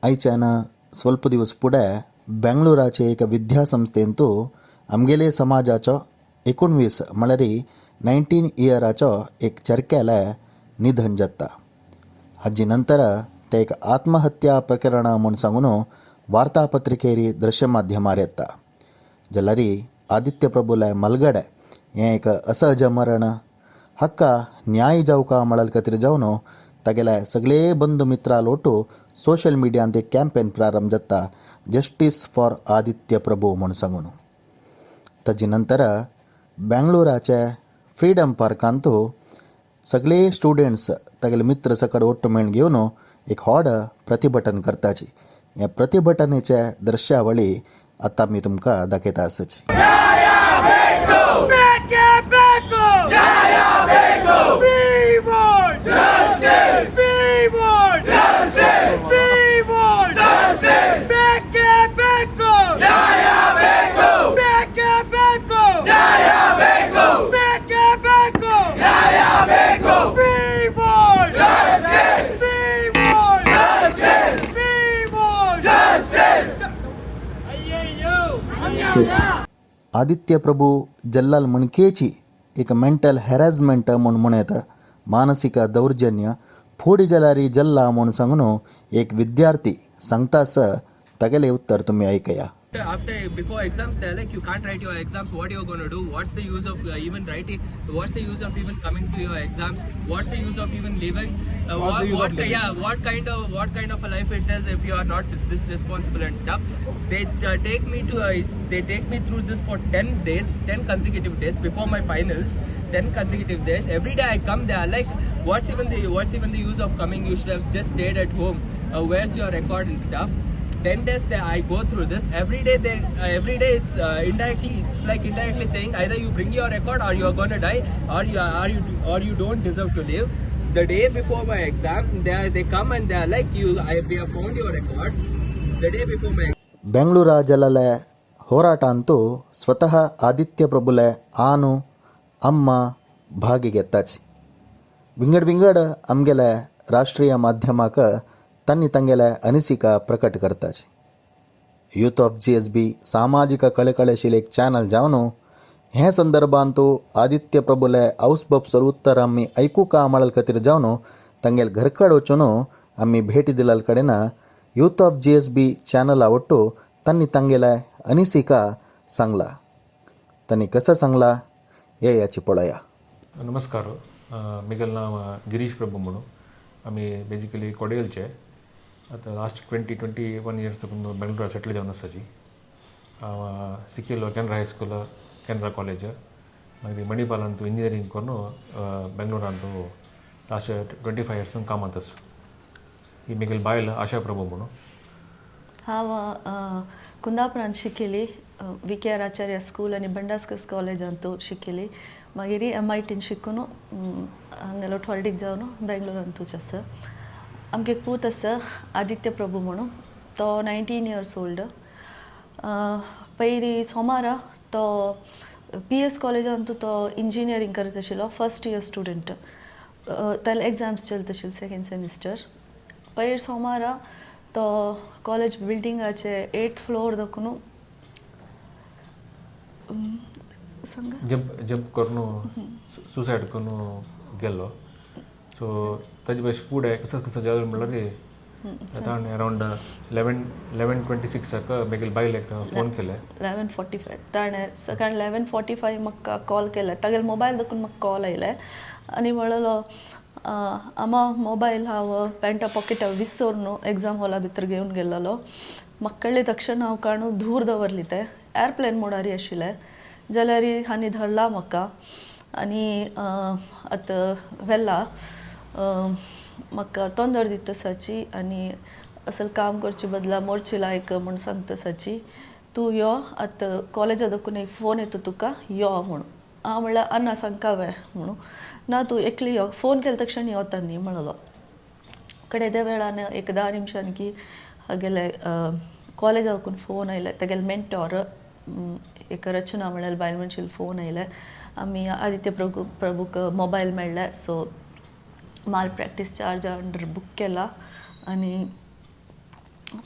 आयच्यान स्वल्प दिवस फुडें बेंगळुराचे एक विद्यासंस्थेंतू आमगेले समाजाचो 19 म्हळ्यार 19 इयराचो एक चरक्याले निधन जाता. हाजी नंतर ते एक आत्महत्या प्रकरण म्हूण सांगून वार्तापत्रिकेरी दृश्य माध्यमार येता. जाल्यार आदित्य प्रभुले मलगडे हें एक असहज मरण हाका न्याय जावका म्हळ्यार खातीर जावन तागेले सगळे बंधू मित्रां लोटू सोशल मिडियांत एक कॅम्पेन प्रारंभ जाता, जस्टीस फॉर आदित्य प्रभू म्हूण सांगून. ताजे नंतर बेंगळुराचे फ्रिडम पार्कांत सगळे स्टुडंट्स तागेले मित्र सकड ಒಟ್ಟು मेळ घेवन एक व्हड प्रतिभटन करताची. ह्या प्रतिभटनेचे दृश्यावळी आतां आमी तुमकां दाखयता आसची. ಬೇಕೇ ಬೇಕು. We want justice. We want justice. We want justice. ಬೇಕೇ ಬೇಕು. ಬೇಕೇ ಬೇಕು. ಬೇಕೇ ಬೇಕು. We want justice. We want justice. We want justice. ಅಯ್ಯಯ್ಯೋ ಅನ್ಯಾಯ. आदित्य प्रभू जल्लाल म्हणकेची एक मेंटल हॅरेसमेंट म्हूण म्हणत मानसीक दौर्जन्य फुडें जाल्यार जल्ला म्हूण सांगून एक विद्यार्थी सांगतास तागेलें उत्तर तुमी आयकया. After before exams, they're like, you can't write your exams. What you're going to do? What's the use of even writing? What's the use of even coming to your exams? What's the use of even living? What, yeah, what kind of a life it is if you are not this responsible and stuff? They take me to they take me through this for 10 days, 10 consecutive days before my finals. 10 consecutive days. Every day I come, they are like, what's even the use of coming? You should have just stayed at home. Where's your record and stuff? 10 days that I go through this every day. They every day it's indirectly, it's like indirectly saying either you bring your record or you are going to die or you don't deserve to live. The day before my exam, they come and they are like, you I we have found your records the day before my ಬೆಂಗಳೂರ ಜಲಲೆ ಹೋರಾಟ ಅಂತೂ ಸ್ವತಃ ಆದಿತ್ಯ ಪ್ರಭುಲೆ ಆನು ಅಮ್ಮ ಭಾಗಿಗೆತ್ತಾಚಿ. ವಿಂಗಡ್ ವಿಂಗಡ್ आमगेले ರಾಷ್ಟ್ರೀಯ ಮಾಧ್ಯಮಕ ತನ್ನಿ ತಂಗೆಲೆ ಅನಿಸಿಕ ಪ್ರಕಟ करताची. Youth of GSB सामाजिक कळकळशील एक चॅनल जावन हे संदर्भांतू आदित्य प्रभुले औसबपसर उत्तर आमी आयकुका म्हळ्यार खातीर जावन तांगेल घरकड वचून आमी भेटी दिल्ले कडेन यूथ ऑफ GSB चॅनला ಒಟ್ಟು तांणी तांगेले अनिसिका सांगला. तांणी कसं सांगला हे याची पळया. नमस्कार, मिगेल नांव गिरीश प्रभू म्हणून. आमी बेजिकली कोडयलचे. आतां लास्ट 20-21 इयर्स साकून बेंगलोरा सेटल जावन आसाची. हांव सिकिलो केनरा हायस्कूल, केनरा कॉलेज, मागीर मणिपालांतू इंजिनियरींग करून बेंगलोरांतू लास्ट 25 इयर्स कामांत आसा. ही मिगेल बायल आशा प्रभू म्हणून. हांव कुंदापुरांत शिकिली, VKR आचार्य स्कूल आनी भंडास्कस कॉलेजांतू शिकिली. मागीर MITन शिकून हांगेलो हॉर्डीक जावन बेंगलोरांतूच आसा. आमगे एक पूत आसा आदित्य प्रभू म्हणून, तो 19 इयर्स ओल्ड. पयली सोमारा तो PS कॉलेजांतू तो इंजिनियरींग करत आशिल्लो, फर्स्ट इयर स्टुडंट. ताले एग्जाम्स चलत आशिल्ले, सेकेंड सेमिस्टर. पयर सोमारा तो कॉलेज बिल्डिंगाचे एट्थ फ्लोर दाखून सांगा. जंप जंप करून सुसायड करून गेल्लो. सो ताजे बेश फुडें कसो कसो जालें म्हणल्यार ताणें अरावंड 11:26 आक मागीर बायलेक फोन केले. 11:45. ताणें सकाळी 11:45 म्हाका कॉल केले. तागेले मोबायल दाखून म्हाका कॉल आयले आनी म्हणलो, आमा, मोबायल हांव पॅन्टा पॉकेटा विसरून एग्जाम हॉला भितर घेवन गेल्लो. म्हाका कळ्ळें तक्षण हांव काडून दूर दवरली. ते एरप्लेन मोडारी आशिल्ले जाल्यार हांणी धरला म्हाका आनी आतां व्हेला. म्हाका तोंदर दिता साची आनी असल काम करचे बदला मोरची लायक म्हूण सांगता साची. तूं यो आतां, कॉलेजा दाखून एक फोन येता तुका, यो म्हणून. हांव म्हणल्यार, अन्ना सांगका वे म्हणून. ना, तूं एकली यो, फोन केले तक्षण योता न्ही म्हणलो. कडे त्या वेळान एक 10 निमशान की हागेले कॉलेजा दाखून फोन आयले. तेगेले मेंटोर एक रचना म्हणल्यार बायल मनशेल फोन आयले, आमी आदित्य प्रभूक मोबायल मेळ्ळे, सो माल प्रॅक्टीस चार्ज अंडर बूक केला आनी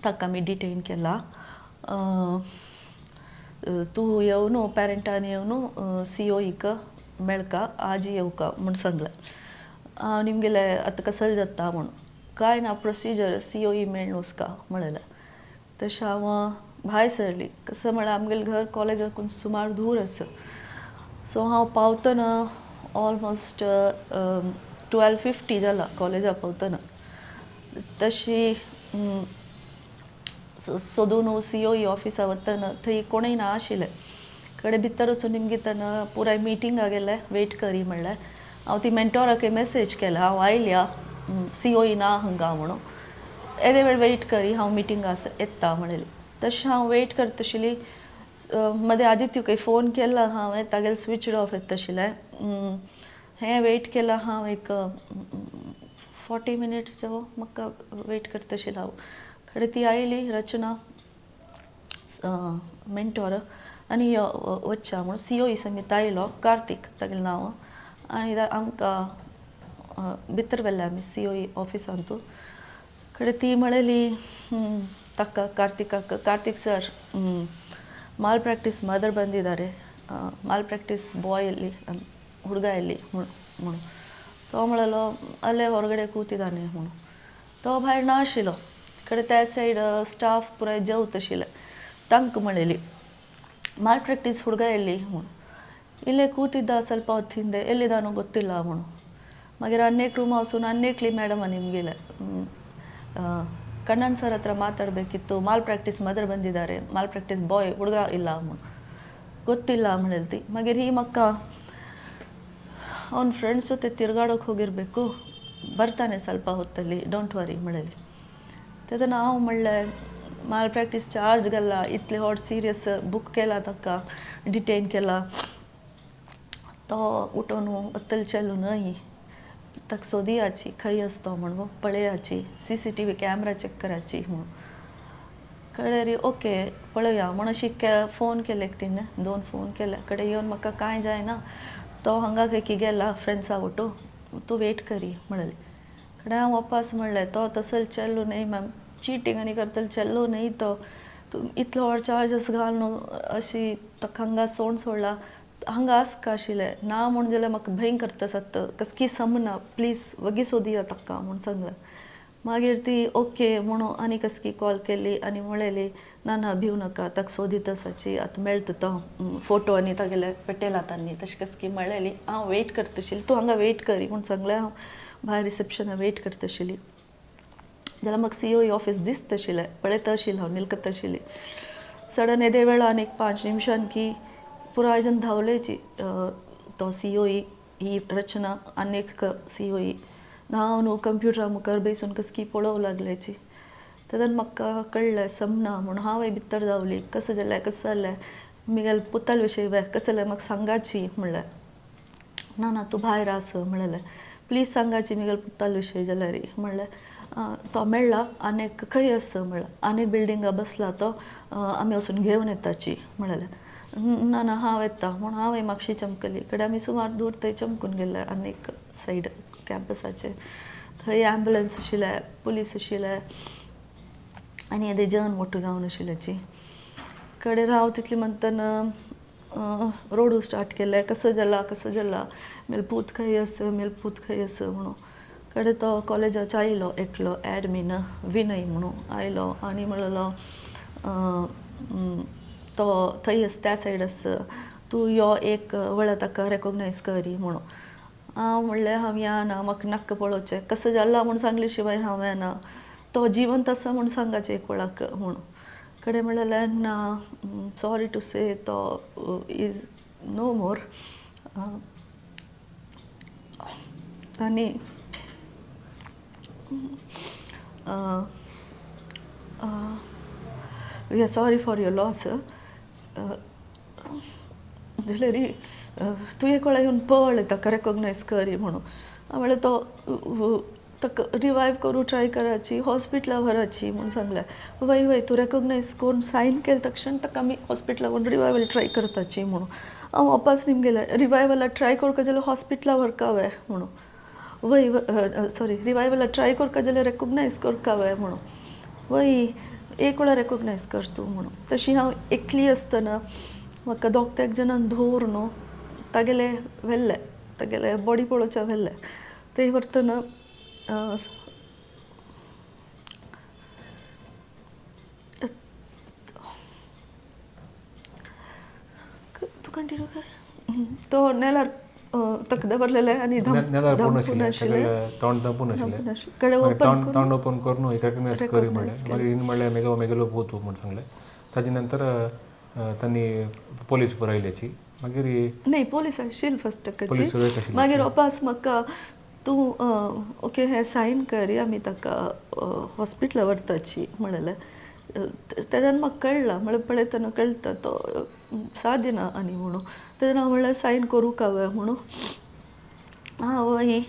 ताका आमी डिटेन केला. तूं येवन पॅरंटान येवन सी ओ इक मेळका, आज येवका म्हूण सांगलें. हांव निमगेलें आतां कसल जाता म्हूण, कांय ना प्रोसिजर, सी ओ ई मेळ्ळ वचका म्हणलें. तशें हांव भायर सरली. कसो म्हळ्यार आमगेलें घर कॉलेजाकून सुमार दूर आसा. सो हांव पावतना ऑलमोस्ट 12:50 जाला कॉलेजा पावतना. तशी सोदून सी ओ ई ऑफिसा वतना थंय कोणूय ना आशिल्लें. कडेन भितर वचून निमगितना पुराय मिटिंगा गेलें, वेट करी म्हणलें. हांव ती मेंटोराक मॅसेज केला, हांव आयल्या, सी ओ ई ना हांगा म्हणून, येदे वेळ वेट करी, हांव मिटिंगा आसा येता म्हणलें. तशें हांव वेट करता आशिल्ली. मदें आदित्यूक फोन केला हांवें, तागेलें स्विच्ड ऑफ येता आशिल्लें. हें वेट केलां हांव एक 40 मिनिट्स जावं म्हाका वेट करता आशिल्लें हांव. कडेन ती आयली रचना मेंटोर आनी यो वच्चा म्हूण सी ओ ई समेत आयलो कार्तीक तागेलें नांव. आनी आमकां भितर व्हेलें आमी सी ओ ई ऑफिसांतू. कडेन ती म्हणली ताका कार्तिकाक, कार्तीक सर माल प्रॅक्टीस मदर ಬಂದಿದ್ದಾರೆ, ಮಾಲ್ ಪ್ರಾಕ್ಟೀಸ್ ಬಾಯ್ ಎಲ್ಲಿ, ಹುಡುಗ ಎಲ್ಲಿ म्हणून. तो म्हणलो ಅಲ್ಲೇ ಹೊರಗಡೆ ಕೂತಿದ್ದಾನೆ म्हणून. तो भायर ना आशिल्लो. कडेन त्या सायड स्टाफ पुराय जेवत आशिल्ले. तांकां म्हणलेली ಮಾಲ್ ಪ್ರಾಕ್ಟೀಸ್ ಹುಡುಗ ಎಲ್ಲಿ म्हणून. ಇಲ್ಲೇ ಕೂತಿದ್ದ ಸ್ವಲ್ಪ ಹೊತ್ತು ಹಿಂದೆ, ಎಲ್ಲಿದ್ದಾನೋ ಗೊತ್ತಿಲ್ಲ म्हणून. मागीर अन्नेक ರೂಮ್ वचून अन्नेकली मॅडम ನಿಮಗೆಲ್ಲ ಕಣ್ಣನ್ ಸರ್ ಹತ್ರ ಮಾತಾಡಬೇಕಿತ್ತು, ಮಾಲ್ ಪ್ರಾಕ್ಟೀಸ್ ಮದರ್ ಬಂದಿದ್ದಾರೆ, ಮಾಲ್ ಪ್ರಾಕ್ಟೀಸ್ ಬಾಯ್ ಹುಡುಗ ಇಲ್ಲ म्हणून, ಗೊತ್ತಿಲ್ಲ म्हणೇಲ್ತಿ. ಮಾಗೀರ್ ಈ ಮಕ್ಕ ಅವ್ನ ಫ್ರೆಂಡ್ಸ್ ಜೊತೆ ತಿರ್ಗಾಡೋಕೆ ಹೋಗಿರಬೇಕು, ಬರ್ತಾನೆ ಸ್ವಲ್ಪ ಹೊತ್ತಲ್ಲಿ, don't worry म्हणलेली. तेन्ना हांव म्हणलें माल प्रॅक्टीस चार्ज घाला, इतले हॉट सिरियस बूक केला ताका, डिटेन केला, तो उठोन वतल चेलो न्हय, ताका सोदियाची खंय आसा तो म्हण पळयाची, C C T V camera check कराची म्हणून. कळ्ळें ओके पळोवया म्हूण अशी फोन केले तिणें, 2 फोन केले. कडेन येवन म्हाका कांय जायना, तो हांगा खंय गेला फ्रेंड्सा वटू, तूं वेट करी म्हणलें. कडेन हांव वापस म्हणलें तो तसो चेलो न्हय मॅम, चिटींग आनी करतलो चेलो न्हय तो, तूं इतलो व्हड चार्जस घाल न्हू, अशी ताका हांगा सोड सोडला, हांगा आसका आशिल्लें ना म्हूण जाल्यार म्हाका भंय करता सत्त कसकी समना, प्लीज वगी सोदिया ताका म्हूण सांगलें. मागीर ती ओके म्हणून आनी कसकी कॉल केली आनी म्हणलेली ना ना भिव नाका, ताका सोदीत आसाची, आतां मेळटा तो फोटो आनी तागेले पेटेला तांणी तशें कसकी म्हणलेली. हांव वेट करता आशिल्ली, तूं हांगा वेट करी म्हूण सांगलें. हांव भायर रिसेप्शनार वेट करता आशिल्ली जाल्यार म्हाका सी ओ ई ऑफीस दिसता आशिल्लें, पळयता आशिल्लें हांव, निलकता आशिल्ली. सडन येदे वेळान एक 5 निमशान की पुराय जण धांवलेची, तो सी ओ ई ही रचना आनी एक सी ओ ई धांवन कंप्युटरा मुखार बेसून कसकी पळोवंक लागल्याची. तेन्ना म्हाका कळ्ळें समना म्हूण. हांवय भितर धांवली, कसं जालें कसं जालें मिगेल पुताल विशय कसं जालें म्हाका सांगाची म्हणलें. ना ना तूं भायर आस म्हणलें, प्लीज सांगाची मिगेल पुताल विशय जाल्यार म्हणलें. तो मेळ्ळा आनी खंय आसा म्हणलें, आनी बिल्डिंगा बसला तो, आमी वचून घेवन येताची म्हणलें. ना ना हांव येता म्हूण हांवय मातशी चमकली. कडेन आमी सुमार दूर थंय चमकून गेले आनी एक सायड कॅम्पसाचे, थंय ॲम्बुलन्स आशिल्ले, पुलीस आशिल्ले आनी येदे जन मोठो जावन आशिल्ल्याची. कडेन हांव तितली म्हणटना रोडू स्टार्ट केलें, कसं जाला कसं जाला, मेल पूत खंय आसा, मेल पूत खंय आसा म्हणून. कडेन तो कॉलेजाचो आयलो एकलो एडमीन विनय म्हणून आयलो आनी म्हणलो तो थंय आसा त्या सायड आसा, तूं यो एक वेळा ताका रेकोगनायज करी म्हणून. हांव म्हणलें हांव येना, म्हाका नाका पळोवचें, कसं जाला म्हूण सांगले शिवाय हांव येना, तो जिवंत आसा म्हूण सांगाचें एक वेळाक म्हणून. कडेन म्हणलें ना, सॉरी टू से, तो is no मोर. आनी we are sorry for your loss. जाल्यार तूं एक वेळा येवन पळय ताका रेकोगनायज करी म्हणून. हांव म्हणलें तो ताका रिवायव करूं ट्राय कराची, हॉस्पिटला व्हराची म्हूण सांगलें. वय वय तूं रेकोगनायज करून सायन केलें तक्षण ताका आमी हॉस्पिटला व्हरून रिवायवल ट्राय करताची म्हणून. हांव वापस निमगेलें, रिवायवला ट्राय करपा जाल्यार हॉस्पिटला व्हरका व्हय म्हणून. वय सॉरी, रिवायवला ट्राय करपा जाल्यार रेकोगनायज करपा व्हय म्हणून. वय एक वेळा रेकोगनायज कर तूं म्हणून. तशी हांव एकली आसतना म्हाका दोग तेग जाणान धर न्हू तागेले व्हेल्ले, तागेले बॉडी पळोवच्या व्हेल्ले. ते व्हरतना तूं कंटिन्यू कर. तो नेल्यार ताका दवरलेले आनी धांपून आशिल्लें, तोंड धांपून आशिल्लें. तोंड ओपन करून एक रेकग्नायज करी म्हणलें. मागीर इन म्हणलें मेगो मेगेलो पूत म्हूण सांगलें. ताजे नंतर तांणी पोलीस पुरायल्याची. मागीर नाही पोलीस आशिल्ली फस्ट ताकाची. मागीर वापस म्हाका तूं ओके हें सायन कर आमी ताका हॉस्पिटला व्हरताची म्हणलें. तेन्ना म्हाका कळ्ळां म्हळ्यार पळयतना कळटा तो सादी ना आनी म्हणून. तेन्ना हांव म्हणलें सायन करूंक हांवें म्हणून. आं वय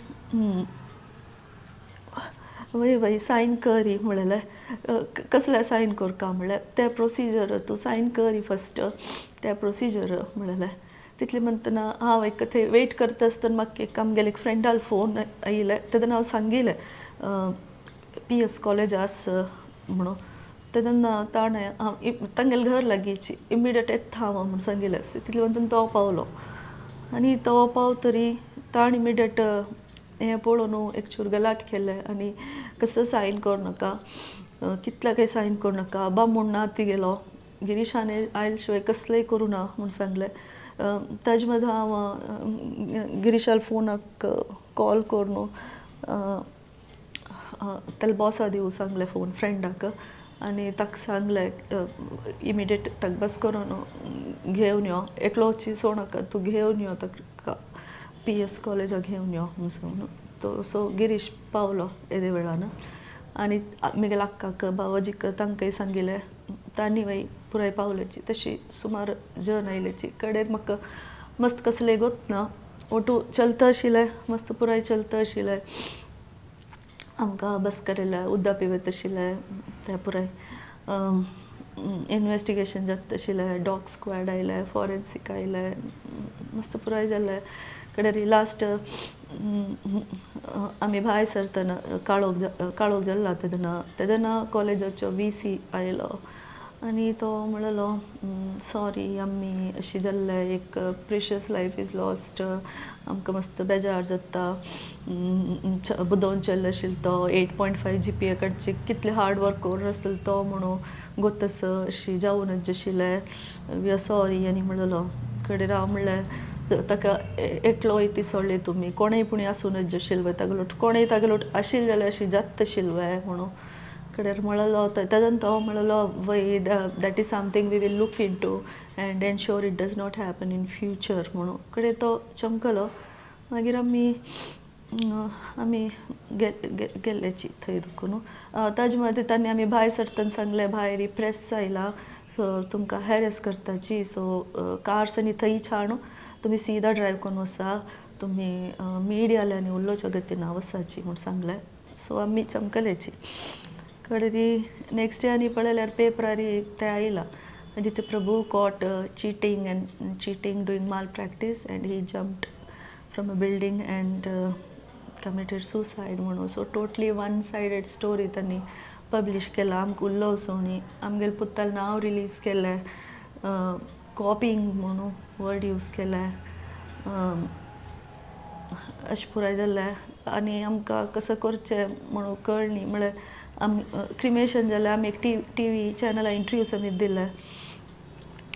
वय वय सायन करी म्हणलें. कसलें सायन करका म्हणलें, तें प्रोसिजर तूं सायन करी फस्ट तें प्रोसिजर म्हणलें. तितलें म्हणटना हांव एक थंय वेट करता आसतना म्हाका एक आमगेले एक फ्रेंडाल फोन आयिल्लें. तेन्ना हांव सांगिल्लें पी एस कॉलेज आस म्हणून. तेन्ना ताणें हांव तांगेलें घर लागींची इमिडिएट येता हांव म्हूण सांगिल्लें. तितलें म्हणटना तो पावलो आनी तो पाव तरी ताणें इमिडिएट हें पळोवन एक चूर गलाट केलें आनी कसो सायन करूं नाका, कितल्या काय सायन करूं नाका, बामूण ना तिगेलो गिरीशान आयल शिवाय कसलेंय करूं ना म्हूण सांगलें. ताजे मदीं हांव गिरीशाल फोनाक कॉल करून ताका बॉसा दिवं सांगलें फोन फ्रेंडाक आनी ताका सांगलें इमिडिएट ताका बस करून घेवन यो, एकलोची सोड नाका तूं घेवन यो ताका पी एस कॉलेजाक घेवन यो म्हूण सांगून. तो सो गिरीश पावलो येदे वेळान आनी म्हगेल्या अक्काक भावोजीक तांकांय सांगिल्लें. तांणी मागीर पुराय पावल्याची तशी सुमार जण आयल्याची. कडेन म्हाका मस्त कसलें गोत ना ओटू चलता आशिल्लें, मस्त पुराय चलता आशिल्लें. आमकां बस केलें उदक पिवयत आशिल्लें, तें पुराय इनवेस्टिगेशन जाता आशिल्लें. डॉग स्क्वॅड आयले, फॉरेन्सीक आयले, मस्त पुराय जालें. कडेन लास्ट आमी भायर सरतना काळोख काळोख जाल्ला तेन्ना तेन्ना कॉलेजाचो वी सी आयलो आनी तो म्हणलो सॉरी आमी अशी जाल्लें, एक प्रिशियस लायफ is lost, आमकां मस्त बेजार जाता. बुदोवन चेडो आशिल्लो तो 8.5 GPA काडची कितलें हार्ड वर्क करून आसलो तो म्हणून गोत आसा अशी जावनच आशिल्लें, we are sorry आनी म्हणलो. कडेन हांव म्हणलें ताका एकलो वयती सोडले तुमी, कोणूय पुणी आसूनच आशिल्ले तागेलो, कोणूय तागेलो आशिल्लें जाल्यार अशी जाता आशिल्लें म्हणून. कडेन म्हणलो तेन्ना तो म्हणलो वय that is something we will look into and ensure it does not happen in future म्हणून. कडेन तो चमकलो. मागीर आमी आमी गेल्ल्याची थंय दुखून. ताजे मदीं तांणी आमी भायर सरतना सांगलें भायर प्रेस आयला तुमकां हॅरेस करताची, सो कार्स आनी थंय छाण तुमी सीधा ड्रायव करून वसा, तुमी मिडियाल्यांनी उलोवच्या गतीन वसाची म्हूण सांगलें. सो आमी चमकल्याची. कडेन नेक्स्ट डे आनी पळयल्यार पेपरार तें आयलां Aditya Prabhu caught cheating and cheating doing malpractice and he jumped from a building and committed suicide म्हणून. So totally one sided story तांणी पब्लीश केला. आमकां उलोवं सोणी आमगेले पुतालें नांव रिलीज केलें, कॉपिंग म्हणून वर्ड यूज केलें, अशें पुराय जालें. आनी आमकां कसो करचें म्हणून कळ्ळें म्हळ्यार आमी क्रिमेशन जालें. आमी एक टी व्ही चॅनला इंटरव्यूस आमी दिले.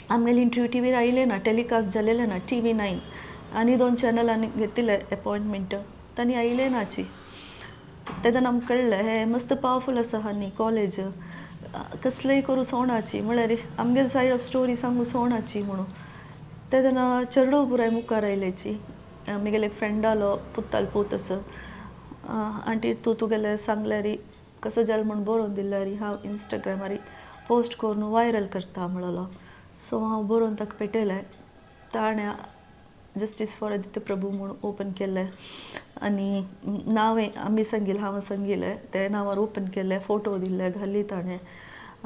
आमगेले इंटरव्यू टी व्हीर आयले ना, टेलिकास्ट जालेले ना. TV 9 आनी दोन चॅनलांनी घेतिल्ले एपॉयंटमेंट, तांणी आयले नाची. तेन्ना आमकां कळ्ळें हें मस्त पावरफूल आसा न्ही कॉलेज, कसलेंय करूं सोणाची म्हळ्यार आमगेले सायड ऑफ स्टोरी सांगू सोणाची म्हणून. तेन्ना चेडो पुराय मुखार आयल्याची. म्हगेले एक फ्रेंडालो पुतालो पूत आसा, आंटी तूं तुगेलें सांगल्यार कसो जालें म्हूण बरोवन दिल्यार हांव इंस्टाग्रामार पोस्ट करून वायरल करता म्हणलो. सो हांव बरोवन ताका पेटयलें. ताणें जस्टीस फॉर आदित्य प्रभू म्हूण ओपन केलें आनी नांव आमी सांगिल्लें, हांव सांगिल्लें तें नांवार ओपन केलें, फोटो दिल्ले घाली ताणें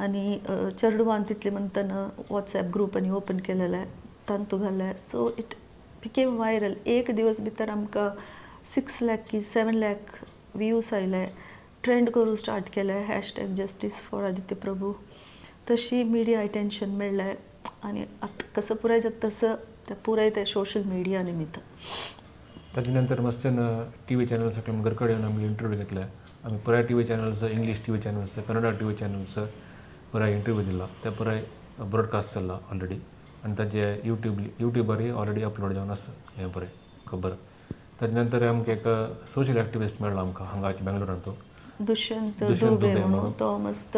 आनी चेडवान तितलें म्हणटना वॉट्सएप ग्रूप आनी ओपन केलेलें तातूंत घालें. So it became viral. एक दिवस भितर आमकां 6 लाख की 7 लाख व्यूज आयले. ट्रेंड करूं स्टार्ट केलें #JusticeForAdityaPrabhu. तशी मिडिया अटेन्शन मेळ्ळें आनी आतां कसं पुराय जाता तसं तें पुराय तें सोशल मिडिया निमित्त. ताजे नंतर मस्तन टी व्ही चॅनल्स सगळे घर कडेन येवन आमी इंटरव्यू घेतले. आमी पुराय T V channels, English T V channels, Kannada T V channels पुराय इंटरव्यू दिला. ते पुराय ब्रॉडकास्ट जाला ऑलरेडी आनी ताजे युट्यूबारय ऑलरेडी अपलोड जावन आसा हें बरें खबर. ताजे नंतर आमकां एक सोशल एक्टिविस्ट मेळ्ळो आमकां हांगाचे बेंगलोरांतू, दुष्यंत दुष्यंत दुबे दुबे म्हणून. म्हणून. तो मस्त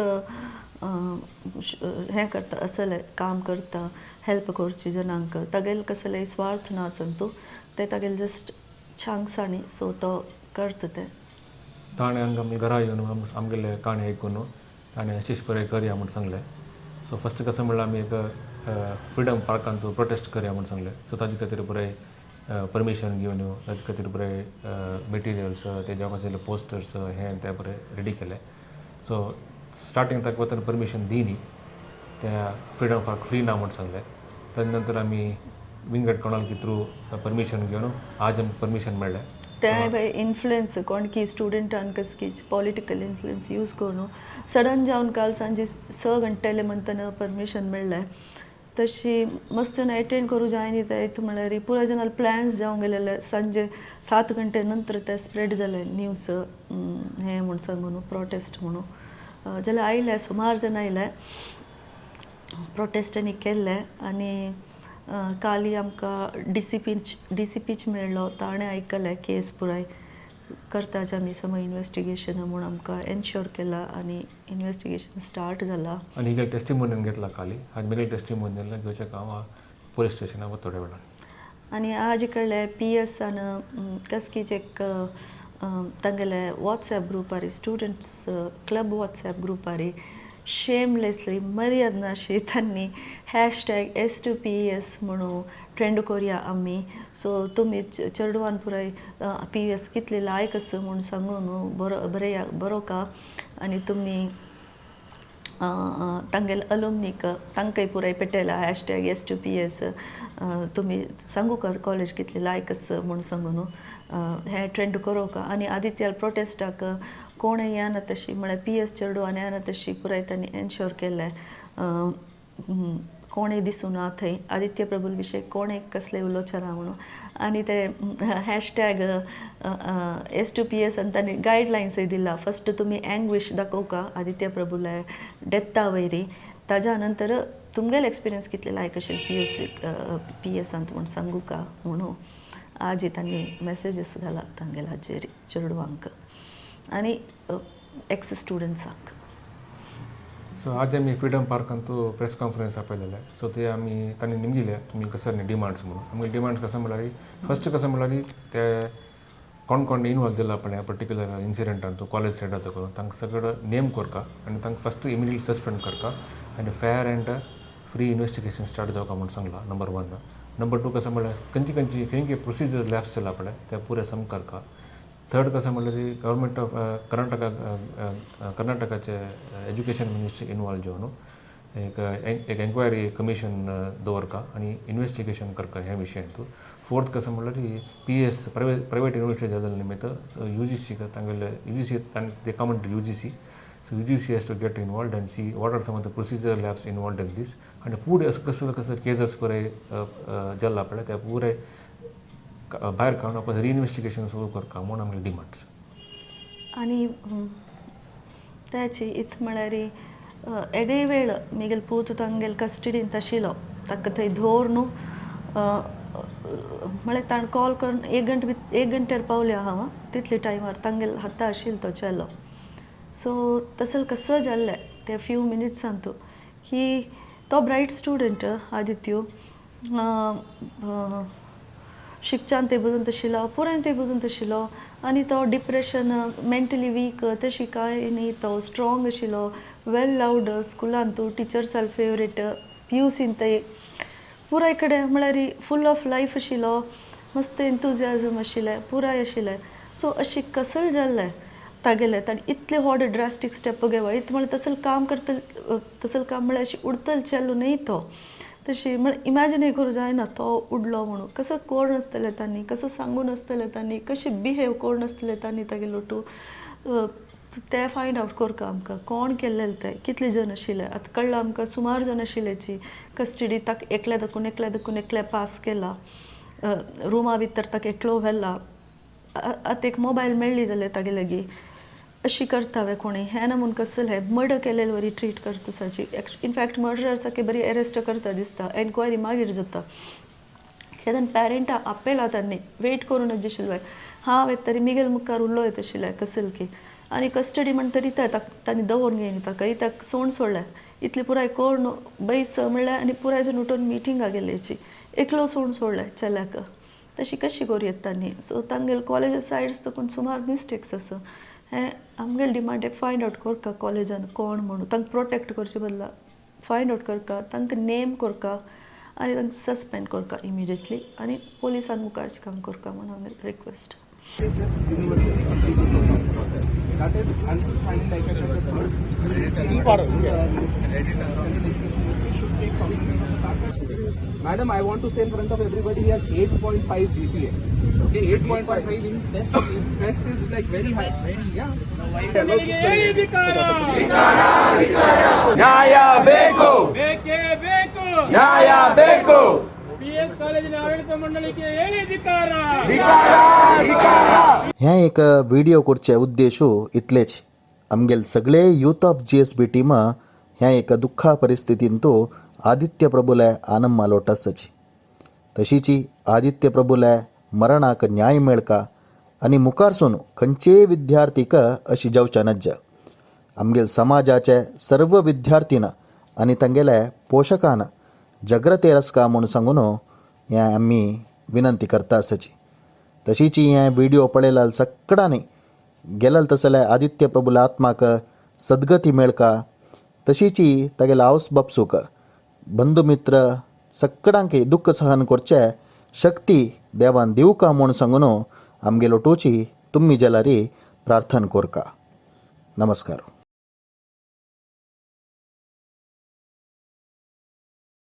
हें करता, असलें काम करता, हेल्प करची जनांक. तागेले कसलेय स्वार्थ ना तंतू, ते तागेले जस्ट छांगसाणी, सो तो करता तें. ताणें हांगा आमी घरा येवन आमगेले काणी आयकून ताणें अशेंच बरें करया म्हूण सांगलें. सो फस्ट कसं म्हणल्यार आमी एक फ्रिडम पार्कांत प्रोटेस्ट करया म्हूण सांगलें. सो ताजे खातीर पुराय परमिशन घेवन ताजे खातीर पुराय मटेरियल्स, तेज्या खातीर पोस्टर्स हें तें बरें रेडी केलें. सो स्टार्टींग ताका वतना परमिशन दिनी, त्या फ्रिडम पार्क फ्री ना म्हूण सांगलें. ताजे नंतर आमी विंगड कोणालकी थ्रू परमिशन घेवन आज आमकां परमिशन मेळ्ळें. तें बाय इन्फ्लुएन्स कोण की स्टुडंटान कसकी पॉलिटिकल इन्फ्लुएन्स यूज करून सडन जावन काल सांजे 6 घंटेले म्हणटना परमिशन मेळ्ळें. तशी मस्त जाण एटेंड करूं जाय न्ही ते इतू म्हळ्यार पुराय जाणां प्लॅन्स जावन गेलेले. सांजे 7 घंटे नंतर ते स्प्रेड जाले न्यूज हें म्हूण सांगून प्रोटेस्ट म्हणून. जाल्यार आयले सुमार जाण आयले, प्रोटेस्ट आनी केल्ले. आनी काली आमकां डीसीपीच मेळ्ळो, ताणें आयकलें केस पुराय करताच आमी समज इन्वेस्टिगेशन म्हूण आमकां एन्श्योर केला आनी इन्वेस्टिगेशन स्टार्ट जाला. आनी हिगेले टेस्टिमोनियल घेतला काली. आज मेगेले टेस्टिमोनियल घेवचें काम पोलीस स्टेशनाक वता थोड्या वेळान. आनी आज कळ्ळें पी एसान कसकीच एक तांगेले वॉट्सएप ग्रुपार, स्टुडंट्स क्लब वॉट्सएप ग्रुपार शेमलेसली मर्याद नाशी तांणी #S2PS म्हणून ट्रेंड करया आमी. सो तुमी चेडवान पुराय पी एस कितले लायक आसा म्हूण सांगू न्हू, बरो बरें बरो का. आनी तुमी तांगेले अलुमनीक तांकांय पुराय पेटयला #S2PS, तुमी सांगू का कॉलेज कितली लायक आसा म्हूण सांगू न्हू, हें ट्रेंड करूं का. आनी आदित्याल प्रोटेस्टाक कोणें येना तशी म्हळ्यार पी एस चेडवान येना तशी पुराय तांणी एन्श्योर केलें. कोणें दिसूं ना थंय आदित्य प्रभूल विशय कोणें कसलें उलोवचें ना म्हणून. आनी ते #S2PS आनी तांणी गायडलायन्सय दिला. फस्ट तुमी एंग्विश दाखोवका आदित्य प्रभूले डेथा वयरी, ताज्या नंतर तुमगेले एक्सपिरियन्स कितले लायक आशिल्ले पी एस पी एसांत म्हूण सांगू का म्हणून आजी तांणी मॅसेजीस घाला तांगेल्या हाजेर चेडवांक आनी एक्स स्टुडंट्सांक. सो आज आमी फ्रिडम पार्कांतू प्रेस कॉन्फरन्स आपयलेले. सो ते आमी तांणी निमगिले तुमी कसले डिमांड्स म्हणून. आमगे डिमांड्स कसं म्हणल्यार फस्ट कसं म्हणल्यार ते कोण कोण इनवॉल्व जाला पळय पर्टिक्युलर इन्सिडंटान कॉलेज सायडाचो करून तांकां सगळं नेम करका आनी तांकां फस्ट इमिडिएट सस्पेंड करका आनी fair and free investigation start जावका म्हूण सांगला, नंबर 1. नंबर 2 कसं म्हणल्यार खंयची खंयची खंय खंय प्रोसिजर्स लॅप्स जाला पळय ते पुरे सम करका. थर्ड कसं म्हणल्यार गव्हर्मेंट ऑफ कर्नाटका, कर्नाटकाचे एज्युकेशन मिनिस्ट्री इनवॉल्व जावन एक एक एन्क्वायरी कमिशन दवरका आनी इन्वेस्टिगेशन करका ह्या विशयांतू. फोर्थ कसं म्हणल्यार पी एस प्रायवेट युनिवर्सिटी जाल्ले निमित्त you जी सी तांगेले you ji C they common to U G C. So U G C has to get involved and see what are some of the procedure lapse involved in this. आनी फुडें असो कसलो कसलो केजस पुराय जाला पळय त्या पुराय भायर काडून आपण रिइन्वेस्टिगेशन सुरू करका म्हूण आमगे डिमांड्स. आनी त्याची इत म्हळ्यार येदेय वेळ मिगेल पूत तांगेल कस्टडीन आशिल्लो, ताका थंय दवर न्हू म्हळ्यार ताणें कॉल करून एक घंट्यार पावल्या हांव तितले टायमार तांगेल हाता आशिल्लो तो चेलो. सो तसो कसो जाल्लें ते फ्यू मिनिट्सान तूं की तो ब्रायट स्टुडंट आदित्य शिकच्यान ते बदून आशिल्लो, पुराय ते बदून आशिल्लो आनी तो डिप्रेशन मेंटली वीक तशी कांय न्ही, तो स्ट्रोंग आशिल्लो, वेल लव्ड स्कुलान तूं टिचर्साल फेवरेट, पी यू सीन थंय पुराय कडेन म्हळ्यार फूल ऑफ लायफ आशिल्लो, मस्त एन्थुजियाजम आशिल्लें पुराय आशिल्लें. सो अशी कसल जाल्लें तागेलें ताणें इतलें व्हड ड्रास्टीक स्टेप घेवप इत म्हळ्यार तसलें काम करतले, तसलें काम म्हळ्यार अशी उडतलो चेलो न्ही तो, तशी म्हळ्यार इमॅजिनय करूं जायना तो उडलो म्हणून. कसो कोण आसतलें तांणी, कसो सांगून आसतलें तांणी, कशें बिहेव कोण आसतलें तांणी तागेलो टू ते फायंड आवट करका आमकां कोण केल्लें तें, कितले जण आशिल्ले. आतां कळ्ळां आमकां सुमार जण आशिल्ल्याची कस्टडी ताका एकल्या दाखून एकल्या दाखून एकल्या पास केला, रुमा भितर ताका एकलो व्हेला. आतां एक मोबायल मेळ्ळी जाल्यार तागे लागीं अशी करता वे कोणी हें ना म्हूण कसले हें मर्डर केलेले वरी ट्रीट करता साची. इनफॅक्ट मर्डर सारके बरी अरेस्ट करता दिसता, एन्क्वायरी मागीर जाता. केदन पॅरंटा आपयला तांणी वेट करून आशिल्ले हांव येत तरी मिगेल मुखार उलोवं येत आशिल्लें कसल की आनी कस्टडी म्हणटरी तांणी दवरून घेयना ताका ताका सोण सोडलें इतलें पुराय कोण बैस म्हणल्यार आनी पुराय जण उठून मिटिंगा गेल्याची एकलो सोण सोडलें चल्याक. तशी कशी करूं येता तांणी. सो तांगेले कॉलेजा सायड्स साकून सुमार मिस्टेक्स आसा. हें आमगेले डिमांड एक फायंड आवट करका कॉलेजान कोण म्हणून तांकां प्रोटेक्ट करचे बदला फायंड आवट करका, तांकां नेम करका आनी तांकां सस्पेंड करका इमिडिएटली आनी पोलिसान मुखारचें काम करका म्हणून आमगेलें request. That is, until finally, like I said, the third should take cognizance of the fact that Madam, I want to say in front of everybody, he has 8.5 GPA. Okay, 8.5 in test is like very high. Yeah. ಹೇಳಿ ಧಿಕ್ಕಾರ. ನ್ಯಾಯ ಬೇಕು, ಬೇಕೇ ಬೇಕು, ನ್ಯಾಯ ಬೇಕು, PS ಕಾಲೇಜಿನ ಆಡಳಿತ ಮಂಡಳಿಗೆ ಹೇಳಿ ಧಿಕ್ಕಾರ. ಧಿಕ್ಕಾರ, ಧಿಕ್ಕಾರ. हें एक व्हिडिओ करचे उद्देशू इतलेच आमगेले सगळे यूथ ऑफ GSB team ह्या एक दुख्खा परिस्थितींतू आदित्य प्रभुले आनंद मालोट आसाची. तशीची आदित्य प्रभुले मरणाक न्याय मेळका आनी मुखारसून खंयचेय विद्यार्थीक अशी जावच्या नज्ज. आमगेले समाजाचे सर्व विद्यार्थीन आनी तांगेले पोशकान जाग्रतेर आसका म्हूण सांगून हें आमी विनंती करता आसाची. तशीची हें व्हिडिओ पळयल्यार सगळ्यांनी गेलेल तसले आदित्य प्रभुल्या आत्माक सद्गती मेळका. तशीची तागेले आवस बापसूक बंधुमित्र सगळ्यांक दुख्ख सहन करचे शक्ती देवान दिवका म्हूण सांगून आमगेलो टोची तुमी जाल्यार प्रार्थना करका. नमस्कार.